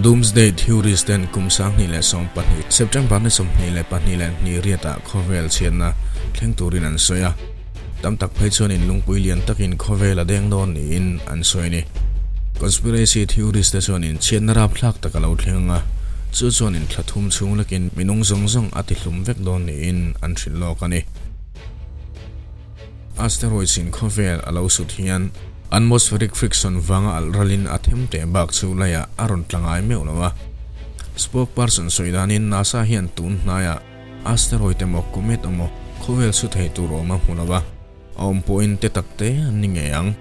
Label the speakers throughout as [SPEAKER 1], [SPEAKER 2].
[SPEAKER 1] Doomsday Theories ten kum 2020 September ni 22 leh hnih riatah khawvel chhiatna thleng turin an sawi a. Tam tak phei chuanin lungpui lian takin khawvel a deng dawn niin an sawi a ni. Conspiracy theories te chuanin chhiatna rapthlak tak a lo thleng ang a, chu chuanin thla thum chhung lekin minung zawng zawng a tihlum vek dawn niin an hrilh lawk a ni. Asteroids in khawvel a lo sut hian atmospheric friction vanga alh ralin a them teh bak chu laiah a rawn tla ngai meuh lo a. Spokesperson sawi danin NASA hian tun hnaiah asteroid emaw comet emaw khawvel su thei tur awm a hmu lo a, a awm pawhin te tak te an ni ngei ang.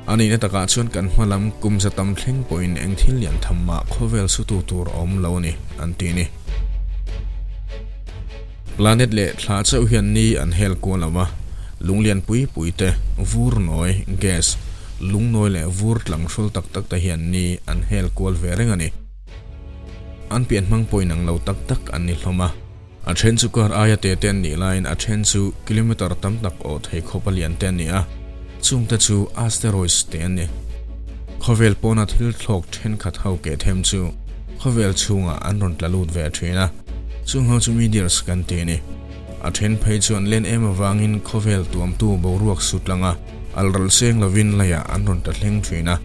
[SPEAKER 1] A nihna takah chuan kan hma lam kum za tam thleng pawhin eng thil lian tham mah khawvel sutu tur a awm lo a ni, an ti a ni. Planet leh thla chauh hian ni an hel kual lo a, lung lian pui pui te, vur nawi, gas, lung nawi leh vur tlang hrul tak tak te hian ni an hel kual ve reng a ni. An pian hmang pawhin ang lo tak tak an ni hlawm a. A then chu kar aia te te an nih laiin a then chu kilometer tam tak awh thei khawp a lian te an ni a, chungte chu asteroids te an ni. Khawvel pawna thil thlawk thenkhat ho keh them chu khawvel chhungah an rawn tla lut ve thin a, chung ho chu meteors kan ti a ni. A then phei chu an len em avangin khawvel tuamtu boruak su tlang a, alral seng lovin leiah an rawn tla thleng thin a,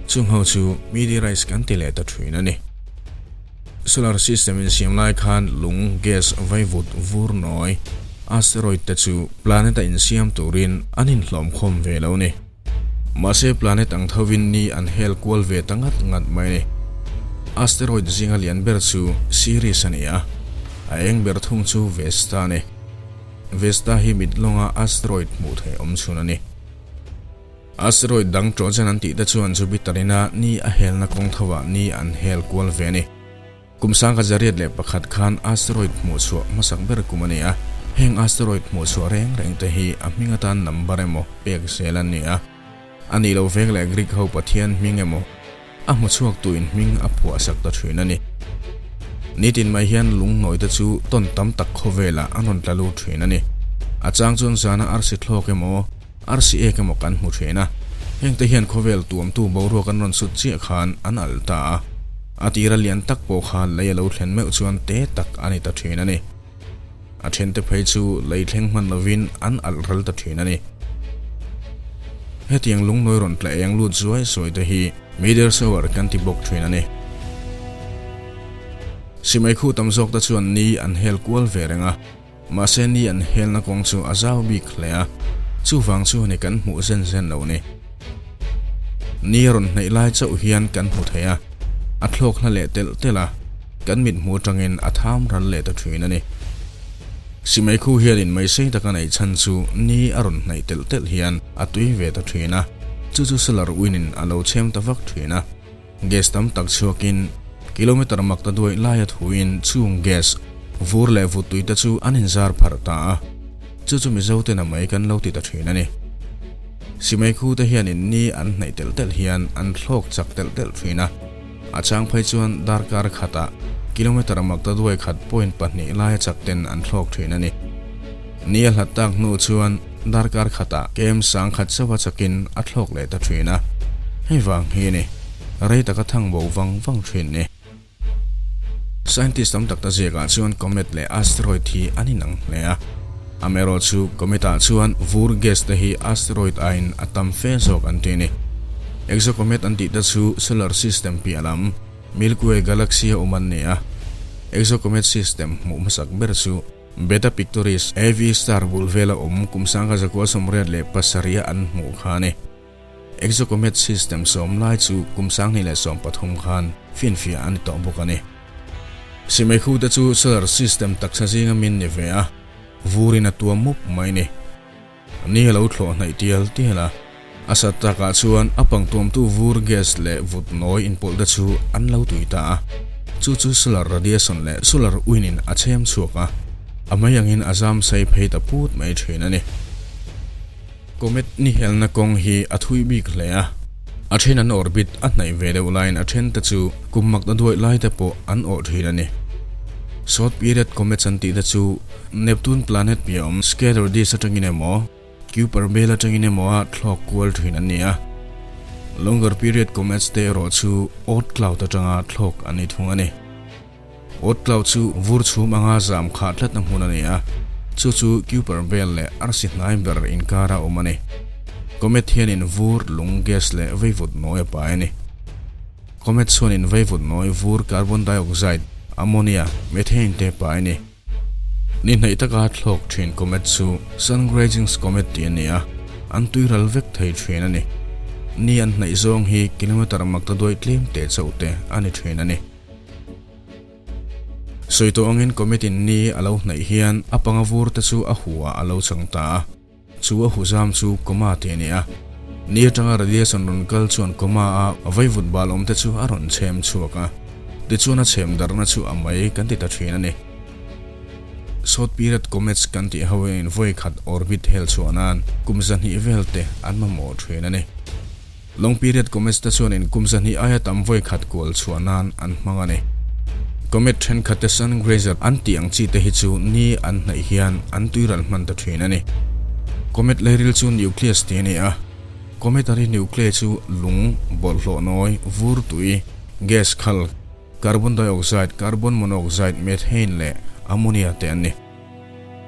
[SPEAKER 1] chung ho chu meteorites kan ti leh ta thin a ni. Solar system insiam lai khan lung, gas, vaivut, vur nawi, asteroid te chu planet a insiam turin an inhlawm khawm ve lo ni. Mahse planet ang thovin ni an hel kual ve ta ngat ngat mai ni. Asteroid zinga lian ber chu Ceres a ni a, a eng ber thung chu Vesta a ni. Vesta hi mit lawnga asteroid hmuh theih awm chhun a ni. Asteroid dang Trojan an tih te chuan Jupiter ina ni a helna kawng thovah ni an hel kual ve a ni. Kum 1901 khan asteroid hmuhchhuah hmasak ber kum a ni a, heng asteroid hmuhchhuah reng reng te hi a hming atan number emaw pek zel an ni a. A nih loh vek leh Greek ho pathian hming emaw a hmuchhuak tuin hming a phuahsak ta thin a ni. Nitin mai hian lungnawi te chu tawn tam tak khawvelah an rawn tla lut thin a ni. A chang chuan zana arsi thlawk emaw, arsi ek emaw kan hmu thin a. Hengte hian khawvel tuamtu boruak an rawn sut chiah khan an alh ta a. A tira lian tak pawh kha lei a lo thlen meuh chuan te tak a ni ta thin a ni. A thente phei chu lei thleng hman lovin an alh ral ta thin a ni. Hetiang lungnawi rawn tla eng lut zuai zuai te hi meteor shower kan ti bawk thin a ni. Simei khu tam zawk te chuan ni an hel kual ve reng a, mahse ni an helna kawng chu a zau bik hle a, chuvang chu ni kan hmuh zen zen lo ni. Ni a rawn hnaih lai chauh hian kan hmu thei a, a thlawk hla leh telh telh a. Kan mithmu atangin a tham ral leh ta thin a ni. Simei khu hianin mai sei taka neih chhan chu ni a rawn hnaih telh telh hian a tui ve ta thin a, chu chu solar wind-in a lo chhem ta vak thin a. Gas tam tak chhuakin kilometer mak ta duai laia thuin chung gas vur leh vut tui te chu an inzar pharh ta a, chu chu Mizo ten a mai kan lo ti ta thin a ni. Simei khu te hianin ni an hnaih telh telh hian an thlawk chak telh telh thin a. A chang phei chuan darkar khatah kilometer mak ta duai khat point pahnih laia chak ten an thlawk thin a ni. Ni a hlat tak hnu chuan darkar khatah kem sang khat chauha chakin a thlawk leh ta thin a. Hei vang hi a ni, rei taka thang bo vang vang thin ni. Scientist tam tak ta ziakah chuan comet leh asteroid hi an inang hle a. Amaherawhchu comet ah chuan vur gas te hi asteroid aiin a tam fe zawk an ti a ni. Exocomet an tih te chu solar system piah lam Milky Way galaxy a awm an ni a. Exocomet system hmuh hmasak ber chu Beta Pictoris AV star bul vela awm kum 1987 a an hmuh kha a ni. Exocomet system sawm lai chu kum 2013 khan finfiah a ni tawh bawk a ni. Simeikhu te chu solar system taksa zinga min ni ve a, vurin a tuam mup mai ni. Ni a lo thlawh hnaih tial tial a, a sat takah chuan a pangtuamtu vur gas leh vut nawi inpawlh te chu an lo tui ta a. Chu chu solar radiation leh solar wind in a chhem chhuak a, a mei angin a zam sei phei ta put mai thin a ni. Comet ni helna kawng hi a thui bik hle a, a then an orbit a hnaih ve deuh laiin a then te chu kum mak ta duai lai te pawh an awh thin a ni. Short period comets an tih te chu Neptune planet piah awm scatter disk atangin emaw, Kuiper belt atangin emaw a thlawk kual thin an ni a. Longer period comets te erawh chu Oort cloud atanga thlawk an ni thung a ni. Oort cloud chu vur chhum anga zam khah tlatna hmun a ni a, chu chu Kuiper belt leh arsi hnai ber inkara awm a ni. Comet hianin vur, lung, gas leh veivut nawi a pai a ni. Comet chuanin veivut nawi, vur, carbon dioxide, ammonia, methane te pai a ni. Ni hnaih taka thlawk thin comet chu Sun-grazing comet tih a ni a, an tuiral vek thei thin a ni. Ni an hnaih zawng hi kilometre mak ta duai tlem teh chauh te a ni thin a ni. Sawi tawh angin comet in ni a lo hnaih hian a panga vur te chu a hu ah a lo chang ta a. Chu a huzam chu coma tih a ni a. Ni atanga radiation rawn kal chuan coma a vaivut bal awm te chu a rawn chhem chhuak a. Tichuan a chhem darhna chu a mai kan ti ta thin a ni. Short period comets kan tih ho hian vawi khat orbit hel chhuah nan kum 200 vel te an mamawh thin a ni. Long period comets te chuanin kum 200 aia tam vawi khat kual chhuah nan an hmang a ni. Comet thenkhat te sun grazer an tih ang chi te hi chu ni an hnaih hian an tuiral hman ta thin a ni. Comet leiril chu nucleus tih a ni a. Cometary nuclei chu lung, bawlhhlawh nawi, vur tui, gas khal, carbon dioxide, carbon monoxide, methane leh ammonia te an ni.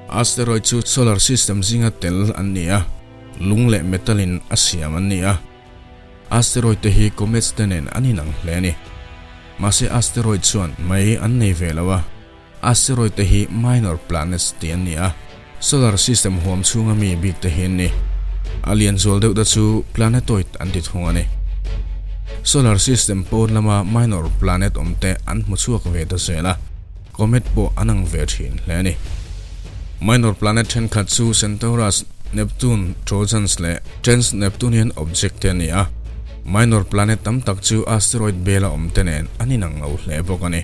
[SPEAKER 1] Asteroid chu solar system zinga tel an ni a, lung leh metal in a siam an ni a. Asteroid te hi comets te nen an inang hle a ni. Mahse asteroid chuan mei an nei ve lo a, asteroid te hi minor planets tih an ni a, solar system huam chhunga mi bik te hi an ni. A lian zual deuh te chu planetoid an ti thung a ni. Solar system pawn lama minor planet awm te an hmu chhuak ve ta zel a. Comet pawh an ang ve thin hle a ni. Minor planet thenkhat chu Centaurus, Neptune, Trojans leh Trans-Neptunian object te a ni a. Minor planet tam tak chu asteroid bela awm te nen an inang lo hle bawk a ni.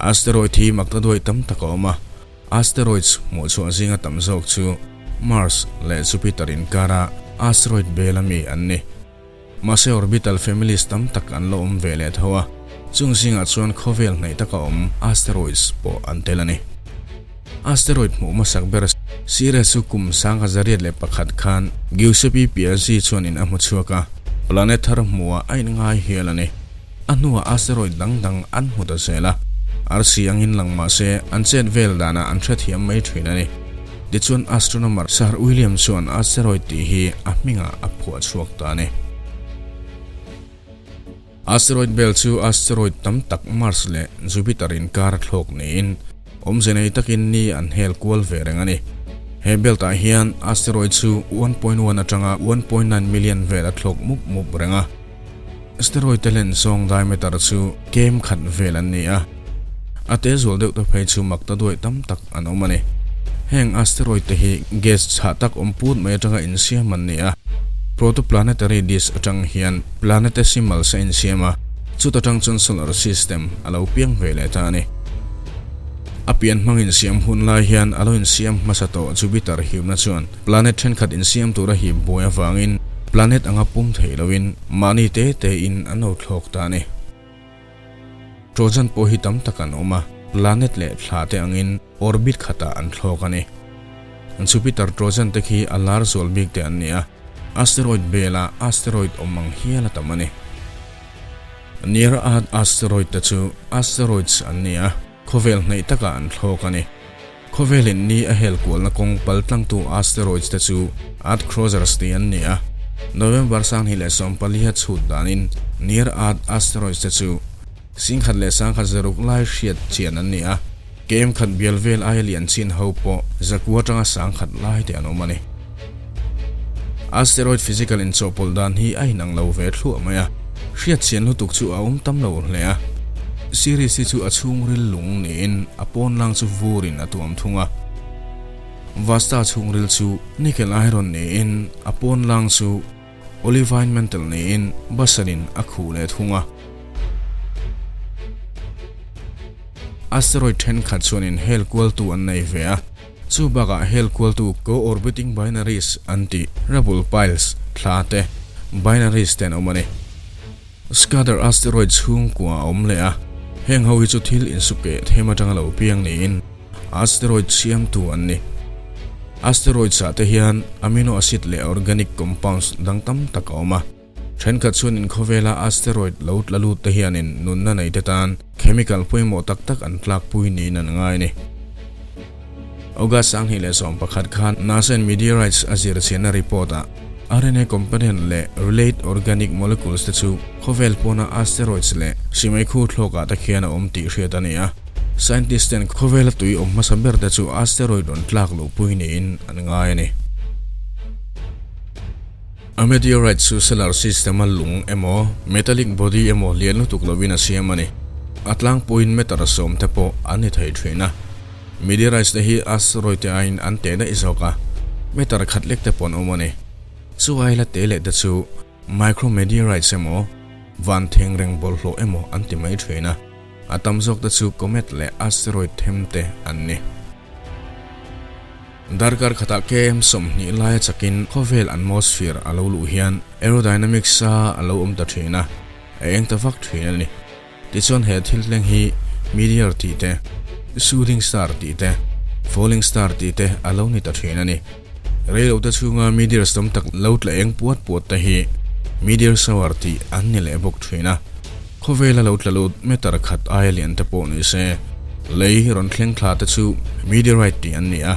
[SPEAKER 1] Asteroid hi maktaduai tam tak a awm a, asteroids hmuhchhuah zinga tam zawk chu Mars leh Jupiter inkara asteroid bela mi an ni. Mahse orbital families tam tak an la awm ve leh tho a, chung zingah chuan khawvel hnaih taka awm asteroids pawh an tel a ni. Asteroid hmuh hmasak ber Ceres chu kum 1901 khan Giuseppe Piazzi chuanin a hmu chhuak a, planet thar hmuhah a inngai hial a ni. A hnuah asteroid dang dang an hmu ta zel a, arsi angin lang mahse an chet vel danah an hrethiam mai thin a ni. Tichuan astronomer Sir William chuan asteroid tih hi a hmingah a phuah chhuak ta a ni. Asteroid belt chu asteroid tam tak Mars leh Jupiter inkar a thlawk niin awmze nei takin ni an hel kual ve reng a ni. He belt ah hian asteroid chu 1.1 atanga 1.9 million vel a thlawk mup mup reng a. Asteroid te len zawng diameter chu kem khat vel an ni a, a te zual deuh te phei chu mak ta duai tam tak an awm a ni. Heng asteroid te hi gas chhah tak awm put mai atanga insiam an ni a, protoplanetary disk atang hian planetesimals a insiam a, chuta tang chuan solar system a lo piang ve leh ta a ni. A pian hmang insiam hun lai hian a lo insiam hmasa tawh Jupiter himna chuan Planet thenkhat insiam tura hip buai avangin planet anga pum theih loin mahni te tein an lo thlawk ta a ni. Trojan pawh hi tam tak an awm a, planet leh thla te angin orbit khatah an thlawk a ni. Jupiter Trojan te khi a lar zual bik te an ni a, asteroid bela asteroid awm ang hial a tam a ni. Near Earth asteroid te chu asteroids an ni a, khawvel hnaih takah an thlawk a ni. Khawvelin ni a hel kualna kawng pal tlangtu asteroids te chu Earth crossers tih an ni a. November 2014 a chhut danin Near Earth asteroids te chu 10,106 lai hriat chian an ni a, kem khat bial vel aia lian chin ho pawh zakua atanga sangkhat lai te an awm a ni. Asteroid physical inchawhpawlh dan hi a inang lo ve thluah mai a, hriat chian lutuk chu a awm tam lo hle a. Series hi chu a chhungril lung niin a pawnlang chu vurin a tuam thung a. Vasta chhungril chu nickel iron niin a pawnlang chu olivine mantle niin basalin a khuh leh thung a. Asteroid thenkhat chuanin hel kualtu an nei ve a. Chu bakah hel kualtu co-orbiting binaries an tih rubble piles, thla te, binaries te an awm a ni. Scudder asteroid chhungkua a awm leh a, heng ho hi chu thil insukeh them atanga lo piang niin asteroid siamtu an ni. Asteroids ah te hian amino acid leh organic compounds dang tam tak a awm a. Thenkhat chuanin khawvela asteroid lo tla lut te hianin nunna nei te tan chemical pawimawh tak tak an tlakpui niin an ngai a ni. August 2011 khan NASA in meteorites a zir chhiatna report ah RNA component leh relate organic molecules te chu khawvel pawna asteroids leh simeikhu thlawkah te khian a awm tih hriat a ni a. Scientist ten khawvela tui awm hmasa ber te chu asteroid rawn tlak luhpui niin an ngai a ni. A meteorite chu solar system-a lung emaw, metallic body emaw lian lutuk lovin a siam a ni. A tlangpuiin meter sawm te pawh an ni thei thin a. Meteorites te hi asteroid te aiin an teh daih zawk a, meter khat lek te pawh an awm a ni. Chu aila te leh te chu micrometeorites emaw, van thengreng bawlhhlawh emaw an ti mai thin a. A tam zawk te chu comet leh asteroid them te an ni. Darkar khatah KM 20 laia chakin khawvel atmosphere a lo luh hian aerodynamics a a lo awm ta thin a, a eng ta vak thin a ni. Tichuan he thil thleng hi meteor tih te, shooting star tih te, falling star tih te a lo ni ta thin a ni. Reilote chhunga meteors tam tak lo tla eng puat puat te hi meteor shower tih an ni leh bawk thin a. Khawvela lo tla lut meter khat aia lian te pawh ni se, lei rawn thleng thla te chu meteorite tih an ni a.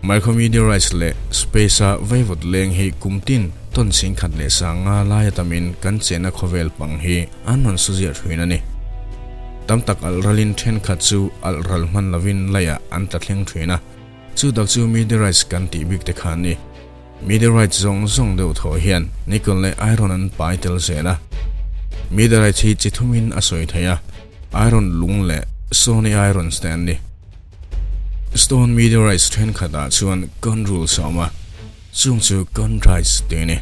[SPEAKER 1] Micrometeorites leh space-a vaivut leng hi kum tin tawn chhing khat leh sanga laia tamin kan chenna khawvel pang hi an rawn su ziah thin a ni. Tam tak alh ralin thenkhat chu alh ral hman lovin leiah an tla thleng thin a. Chu tak chu meteorites kan tih bik te kha an ni. Meteorites zawng zawng deuh thaw hian nickel leh iron an pai tel zel a. Meteorites hi chi thumin a sawi thei a, iron lung leh stony irons te an ni. Stone meteorites thenkhatah chuan chondrules a awm a, chung chu chondrites tih a ni.